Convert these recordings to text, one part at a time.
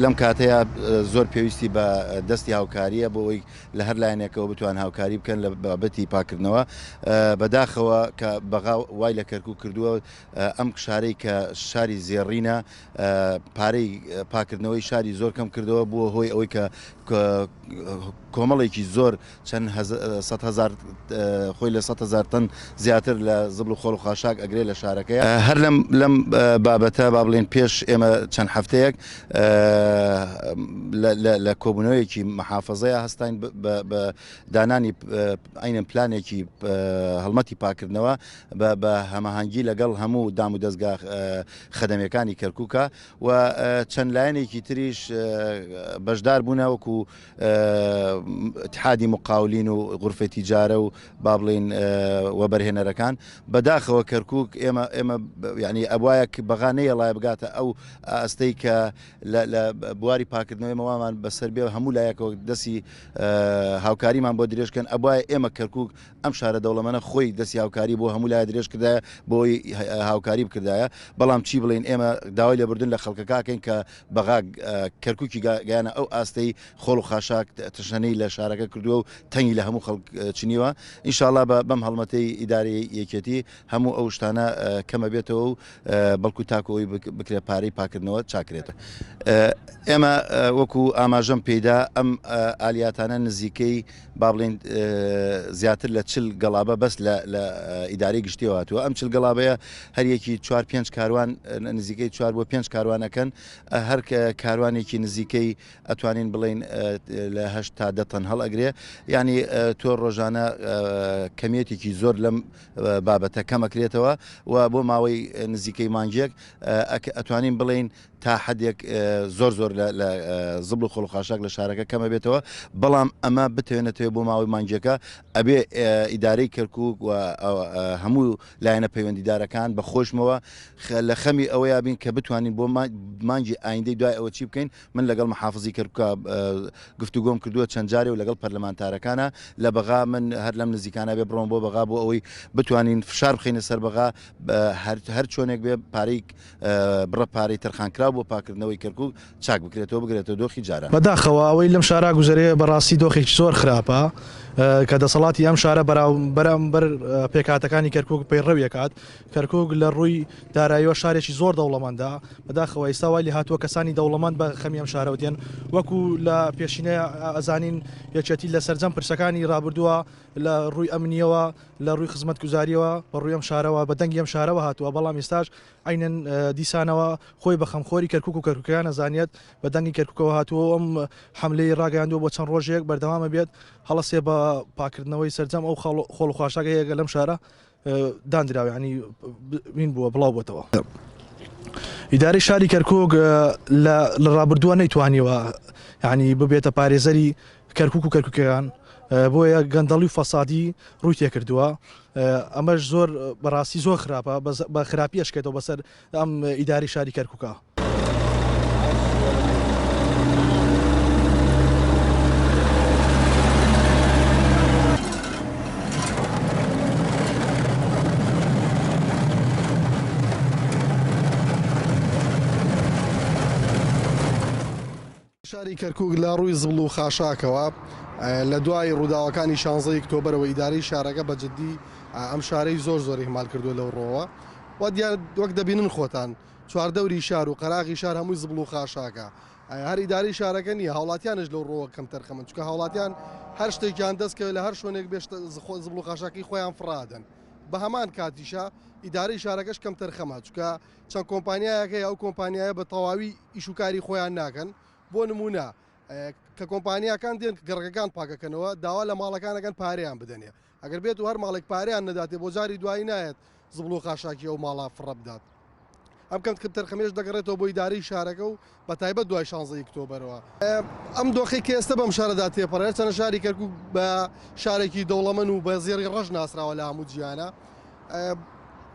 لەم کاتەیا زۆر پێویستی بە دەستی هاوکارییە بۆ ئەوەی لە هەر لایەنێکەوە بتوان هاوکاری بکەن لە بابەتی پاکردنەوە. بەداخەوە کە بەغا وای لە کەرکوک کردووە ئەم شارەی کە شاری زێڕینە پارەی پاکردنەوەی شاری زۆر کەم کردەوە بووە هۆی ئەوەی کە کۆمەڵێکی زۆر چەند 100,000 خۆی لە 100,000 تەن زیاتر لە زبڵ و خۆڵ و خاشاک ئەگرێ لە شارەکەی. هەر لەم لەم بابەتە با بڵێین پێش ئێمە چەند هەفتەیەک لە کۆبوونەوەیەکی محافەزەیە هەستاین بە دانانی عەینەن پلانێکی هەڵمەتی پاکردنەوە بە هەماهەنگی لەگەڵ هەموو دام و دەزگا خەدەمیەکانی کەرکوکە و چەند لایەنێکی تریش بەشدار بوونە وەکو اتحادی مقاولین و غرفەی تیجارە و با بڵین وەبەرهێنەرەکان. بەداخەوە کەرکوک ئێمە ئێمە یعنی ئەبوایە بەغا نەیەڵایە بگاتە ئەو ئاستەی کە لە بواری پاکردنەوەی مەوامان بەسەر بێ هەموو لایەکەوە دەستی هاوکاریمان بۆ درێژکەن. ئەبوایە ئێمە کەرکوک ئەم شارە دەوڵەمەنە خۆی دەستی هاوکاری بۆ هەموو لایە درێژ کردایە بۆی هاوکاری بکردایە، بەڵام چی بڵێین ئێمە داوای لێبوردن لە خەڵکەکە ئەکەین کە بەغا کەرکوکی گەیانە ئەو ئاستەی خۆڵ و خاشاک تەشەنەی لە شارەکە کردووە و تەنگی لە هەموو خەڵک چنیوە. ئینشاڵا بە بەم هەڵمەتەی ئیدارەی یەکێتی هەموو ئەو شتانە کەمە بێتەوە و بەڵکو تاکو ئەوی بکرێت پارەی پاکردنەوە چاکرێت. ئێمە وەکو ئاماژەم پێیدا ئەم ئالیاتانە نزیکەی با بڵێین زیاتر لە 40 گەڵابە بەس لە ئیدارەی گشتیەوە هاتووە. ئەم 40 گەڵابەیە هەر یەکی چوار پێنج کاروان نزیکەی چوار بۆ پێنج کاروانەکەن، هەر کاروانێکی نزیکەی ئەتوانین بڵێین لە هەشت تا دە تەن هەڵئەگرێ. یعنی تۆ ڕۆژانە کەمیەتێکی زۆر لەم بابەتە کەمەکرێتەوە و بۆ ماوەی نزیکەی مانگێک ئەتوانین بڵێین تا حەدێک زۆر زۆر لە زبڵ و خۆڵ و خاشاک لە شارەکە کەمە بێتەوە. بەڵام ئەمە بتوێنێتەوە بۆ ماوەی مانگێکە ئەبێ ئیدارەی کەرکوک و هەموو لایەنە پەیوەندیدارەکان بە خۆشمەوە لە خەمی ئەوەیا بین کە بتوانین بۆ مانگی ئایندەی دوای ئەوە چی بکەین. من لەگەڵ محافزی کەرکوکا گفتوگۆم کردووە چەند جارێ و لەگەڵ پەرلەمانتارەکانە لە بەغا. من هەر لەم نزیکانە بێ بڕۆم بۆ بەغا بۆ ئەوەی بتوانین فشار بخەینە سەر بەغا هەر چۆنێک بێ پارەی بڕە پارەی تەرخانکراو بۆ پاکردنەوەی کەرکوک چاک بکرێتەوە بگرێتەوە دۆخی جاران. بەداخەوە ئەوەی لەم شارە گوزەرێ بەڕاستی دۆخێکی زۆر خراپە کە دەسەڵاتی ئەم شارە بەرامبەر پێکهاتەکانی کەرکوک پەیڕەوی ئەکات. کەرکوک لە ڕووی داراییەوە شارێکی زۆر دەوڵەمەندە، بەداخەوە ئیستا وای لێهاتووە کەسانی دەوڵەمەند بە خەمی ئەم شارەوە دێن. وەکو لە پێشینە ئەزانین یەکێتی لە سەرجەم پرسەکانی ڕابردووە لە ڕووی ئەمنییەوە لە ڕووی خزمەتگوزارییەوە بە ڕووی ئەم شارەوە بە دەنگی ئەم شارەوە هاتووە، بەڵام ئێستاش عەینەن دیسانەوە خۆی بە خەمخۆری کەرکوک و کەرکوکیان ئەزانێت، بە دەنگی کەرکوکەوە هاتووە و ئەم حەملەی ڕاگەیاندووە بۆ چەند ڕۆژێک بەردەوام ئەبێت، هەڵەسێ بە پاکردنەوەی سەرجەم ئەو خۆڵ و خاشاکە هەیە کە لەم شارە داندراوە، یانی وین بووە بڵاو بۆتەوە. ئیدارەی شاری کەرکوک لە ڕابردووە نەیتوانیوە یانی ببێتە پارێزەری کەرکوک و کەرکوکیان، بۆیە گەندەڵی و فەسادی ڕووی تێکردووە، ئەمەش زۆر بەڕاستی زۆر خراپە، بە خراپی ئەشکێتەوە بەسەر ئەم ئیدارەی شاری کەرکوکە. شاری کەرکوک لە ڕووی زبڵ و خاشاکەوە لە دوای ڕووداوەکانی شانزەی ئۆکتۆبەرەوە ئیدارەی شارەکە بە جددی ئەم شارەی زۆر زۆر ئیهمال کردووە لەو ڕۆوە و دیار وەک دەبینن خۆتان چواردەوری شار و قەراغی شار هەمووی زبڵ و خاشاکە هەر ئیدارەی شارەکە نییە هاوڵاتیانش لەو ڕۆوە کەم تەرخەمن چونکە هاوڵاتیان هەر شتێکیان دەست کەوێت لە هەر شوێنێک بێ زبڵ و خاشاکی خۆیان فڕادەن بە هەمان کاتیشە ئیدارەی شارەکەش کەم تەرخەمە چونکە چەند کۆمپانیایەک هەیە ئەو کۆمپانیایە بە تەواوی ئیش و کاری خۆیان ناکەن بۆ نمونە کە کۆمپانیاکان دێن گەڕەکەکان پاکەکەنەوە داوا لە ماڵەکانەکەن پارەیان بدەنێ ئەگەر بێت و هەر ماڵێک پارەیان نەداتێ بۆ جاری دوایی نایەت زبڵ و خاشاکی ئەو ماڵە فڕە بدات ئەم کەم تەرخەمێش دەگەڕێتەوە بۆ ئیدارەی شارەکە و بە تایبەت دوای شانزەی ئۆکتۆبەرەوە ئەم دۆخی کە ئێستا بەم شارەدا تێپەڕێت چەنە شاری کەرکوک بە شارێکی دەوڵەمەند و بە زێڕی ڕەش ناسراوە لە هەموو جیهانە.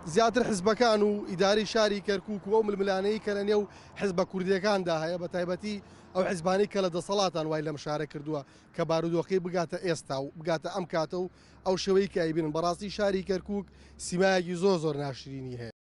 زیاتر حزبەکان و ئیدارەی شاری کەرکوک و ئەو ململانێی کە لە نێو حزبە کوردیەکاندا هەیە بە تایبەتی ئەو حزبانەی کە لە دەسەڵاتان وای لەم شارە کردووە کە بارودۆخەکەی بگاتە ئێستا و بگاتە ئەم کاتە و ئەو شێوەی کە ئەیبینن بەڕاستی شاری کەرکوک سیمایەکی زۆر زۆر ناشرینی هەیە.